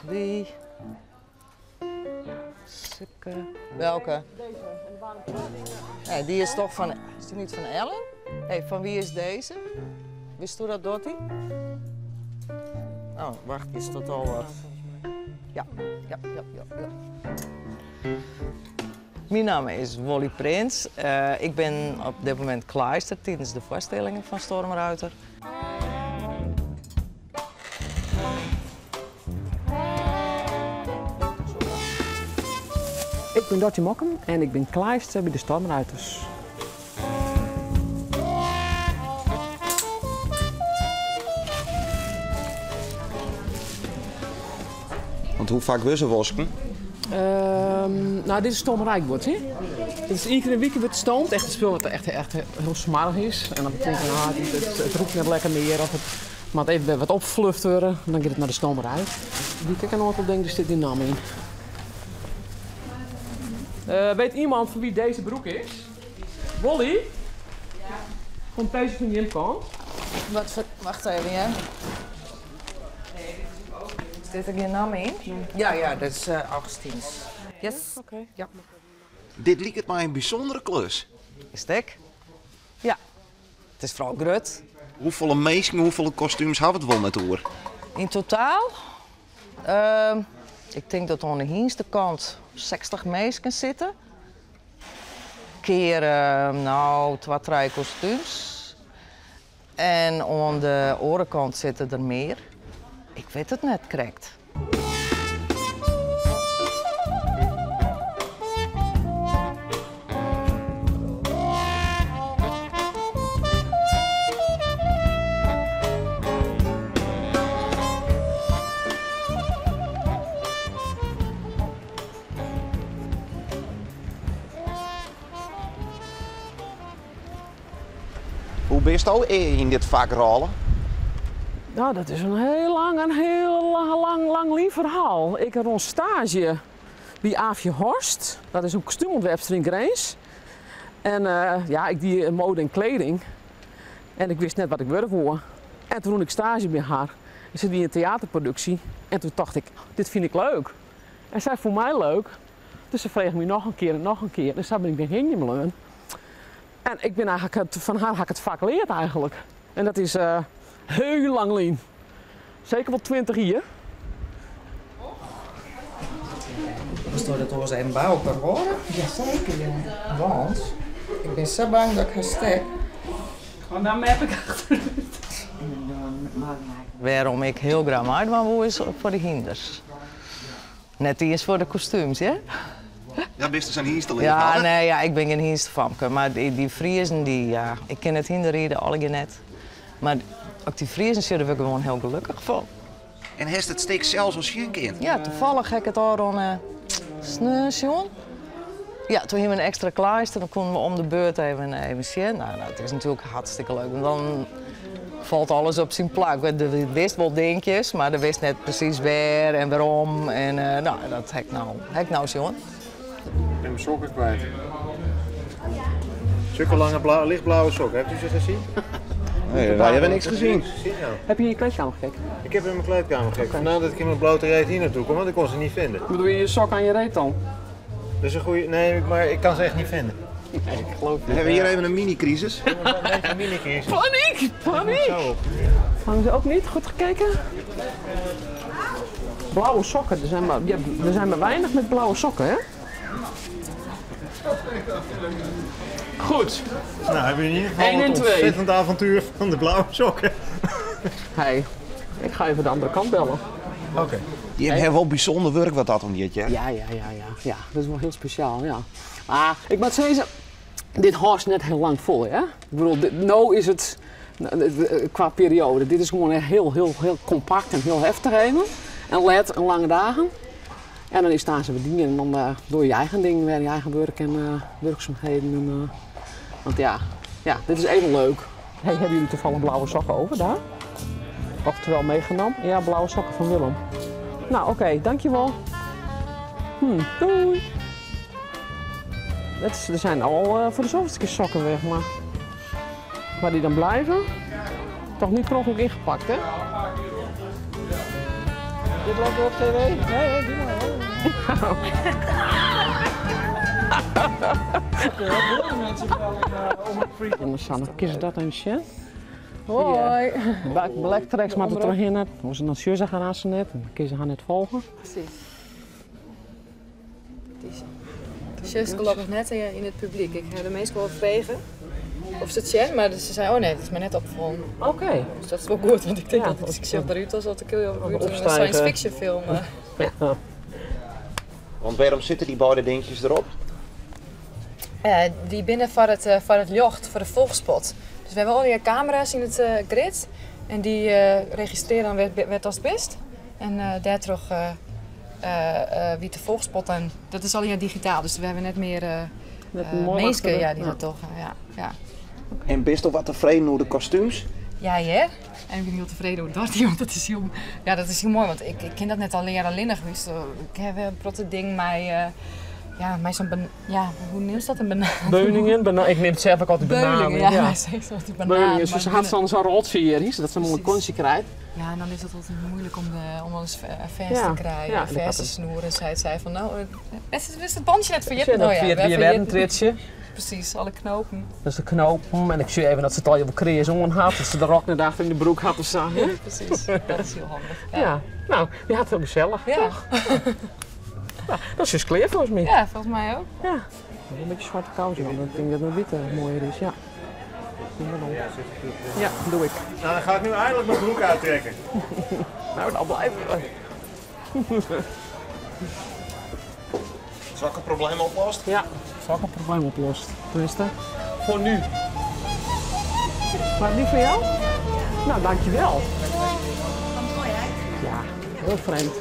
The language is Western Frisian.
Wie? Sukke. Welke? Nee, die is toch van. Is die niet van Ellen? Hey, van wie is deze? Wist u dat, Dottie? Oh, wacht, is dat al wat? Ja, ja, ja, ja. ja. Mijn naam is Wolly Prins. Uh, ik ben op dit moment klaaister tijdens de voorstellingen van Stormruiter. Ik ben Dottie Mokken en ik ben klaaister bij de Stormruiters. Want hoe vaak wurde se wosken? Um, nou, dit is stomerij wordt, hè? Het is iedere week wordt stoomd. Echt een spul wat echt, echt heel smarig is. En dan betekent ah, het, het, het roekt net lekker meer. Of het moet even wat opfluft worden. Dan gaat het naar de stomerij. Die kijk een aantal dingen, er zit die naam in. Uh, weet iemand van wie deze broek is? Wolly? Ja. Komt deze van je kant? Wat, wacht even, ja. Zit er geen naam in? Ja, ja, dat is uh, Augustins. Yes. Oké. Okay. Ja. Dit liket my in bysûndere klus. Is het Ja. Het is vooral grut. Hoefolle minsken, hoefolle kostúms hawwe we it wol net oer? In totaal? Uh, ik tink dat oan de hynstekant 60 minsken sitte. Kear, uh, nou, twa, trije kostúms. En oan de oare kant sitte der mear. Ik wit it net krekt. Hoe bisto ea yn dit fak rôle? Nou, dat is in hiel lang, in hiel lang, lang, lang lyn ferhaal. Ik rûn staazje by Aafje Horst. Dat is in kostúmûntwerpster yn Grins. En uh, ja, ik die mode en kleding. En ik wist net wat ik wurde woe. En toen rûn ik staazje by har. En se die in teaterproduksje. En toen tocht ik, dit fyn ik leuk. En sy fûn my leuk. Dus se frege my noch in kear en noch in kear. En sa bin ik dêr hingjen bleaun. En ik bin eigentlik, fan har ha ik it fak leard eigentlik. En dat is uh, hiel lang lyn. Seker wol 20 jier. Wolsto dat oars even by elkoar hâlde? Jaseker, ja. Want ik bin sa bang dat ik har stek. Want dan mep ik achterút. Wêrom ik hiel graach meidwaan woe is foar de hynders. Net iens foar de kostúms, hear. Ja, bist sa'n Ja, hynsteleafhawwer? nee, ja, ik bin gjin hynstefamke, mar dy, dy Friezen, dy, ja, ik kin it hynderriden allegear net. Mar as ik dy Friezen sjoch, dêr wurd ik gewoan hiel gelokkich fan. En hast it stik sels al sjen kind? Ja, tafallich ha ik it ôfrûne sneon sjoen. Ja, toen hiene we in ekstra klaaister, dan koene we om de beurt even, even sjen. Nou, dat is natuerlik hartstikke leuk, want dan falt alles op syn plak. Do wist wol dinkjes, mar do wist net presys wêr en wêrom. En uh, nou, dat ha ik no, ha ik no sjoen. Ik ben mijn sokken kwijt. Zulke lange blauwe, lichtblauwe sokken, hebt u ze gezien? Nee, wij hebben niks gezien. Heb je in je kleedkamer gekeken? Ik heb in mijn kleedkamer gekeken. Vandaar dat ik in mijn blote reet hier naartoe kom, want ik kon ze niet vinden. Bedoel je je sok aan je reet dan? Dat is een goede. Nee, maar ik kan ze echt niet vinden. Nee, ik geloof We hebben hier even een mini-crisis. Een mini-crisis. Paniek! Paniek! Zo op. Hebben ze ook niet goed gekeken? Blauwe sokken, er zijn maar, ja, er zijn maar weinig met blauwe sokken, hè? Goed. Nou, hebben we in ieder geval Eén en het twee. ontzettend avontuur van de blauwe sokken. Hey, ik ga even de andere kant bellen. Oké. Die hebben wel bysûnder wurk wat dat oangiet, ja? Ja, ja, ja, ja. Ja, dat is wel hiel spesjaal, ja. Maar ik moat sizze, dit hâldst net hiel lang fol, hè? Ik bedoel, dit, no is it kwa perioade. Dit is gewoan hiel, hiel, hiel kompakt en hiel heftich even. En let en lange dagen. En dan is it aanst wer dien en dan uh, doar je eigen dingen wer, je eigen wurk en uh, wurksumheden. En, uh, want ja, ja, dit is even leuk. Hey, hebben jullie toevallig blauwe sokken over daar? Oftewel meegenomen? Ja, blauwe sokken van Willem. Nou, oké, okay, dankjewel. Doei. Het is, er zijn al uh, voor de zoveelste keer sokken weg, maar waar die dan blijven? Toch niet per ongeluk ingepakt, hè? Dit loopt op tv? Nee, nee, doe maar. En Sanne, kies dat even zien. Hoi. Black Tracks maar er doorheen. Onze dan gaan aan ze net. Dan kun ze haar net volgen. Precies. Just gelukkig net in het publiek. Ik heb de meesten wel vregen of ze het zien, maar ze zei, oh nee, het is maar net opgevallen. Oké. Dus dat is wel goed, want ik denk Ja, dat als ik zelf eruit was, dat ik heel een Opstijgen. science fiction film. Ja. Want waarom zitten die beide dingetjes erop? Die binnen voor het jocht, voor de volgspot. Dus we hebben al die camera's in het grid en die registreren dan werd als het best. En daar terug wie de volgspot en dat is al ja digitaal, dus we hebben net meer Met een mooi meesten, achter de- ja, die ja. dat toch. Ja, ja. En bist toch wat tevreden over de kostuums? Ja, ja. En ik ben heel tevreden over dat, want dat is heel, ja, dat is heel mooi. Want ik ken dat net al jaren linnig geweest. Ik heb een protte ding, maar ja, mij zo'n ja, hoe noem je dat? Een banaan? Beuningen, ik neem het zelf ook altijd bananen. Beuningen, ja, mij zegt altijd banaan. Beuningen, maar dus ze had zo'n rotje hier, hè, zodat ze een mooi Precies. kontje krijgt. Ja, en dan is het altijd moeilijk om alles vers Ja, te krijgen, ja, en ik vers had te het. snoeren. En zij zei van, nou, is het bandje net verjitten? Zit Nou nog ja, via wij het verjitten. tritsje. Precies, alle knopen. Dus de knopen. En ik zie even dat ze het al heel creërs om had. Dat ze de rok net achter in de broek had of zo. hè? Precies, dat is heel handig. Ja. ja. Nou, die had het heel gezellig, Ja. toch? Nou, dat is dus kleer volgens mij. Ja, volgens mij ook. Ja. Een beetje zwarte kousen, want ik denk dat mijn witte mooier is. Ja. Doe maar dan. Ja, doe ik. Nou, dan ga ik nu eindelijk mijn broek uittrekken. Nou, dan blijven we. Zal ik het probleem oplost? Ja, zal ik het probleem oplost. Tenminste, voor nu. Maar die voor jou? Nou, dankjewel. Komt mooi uit. Ja, heel vreemd.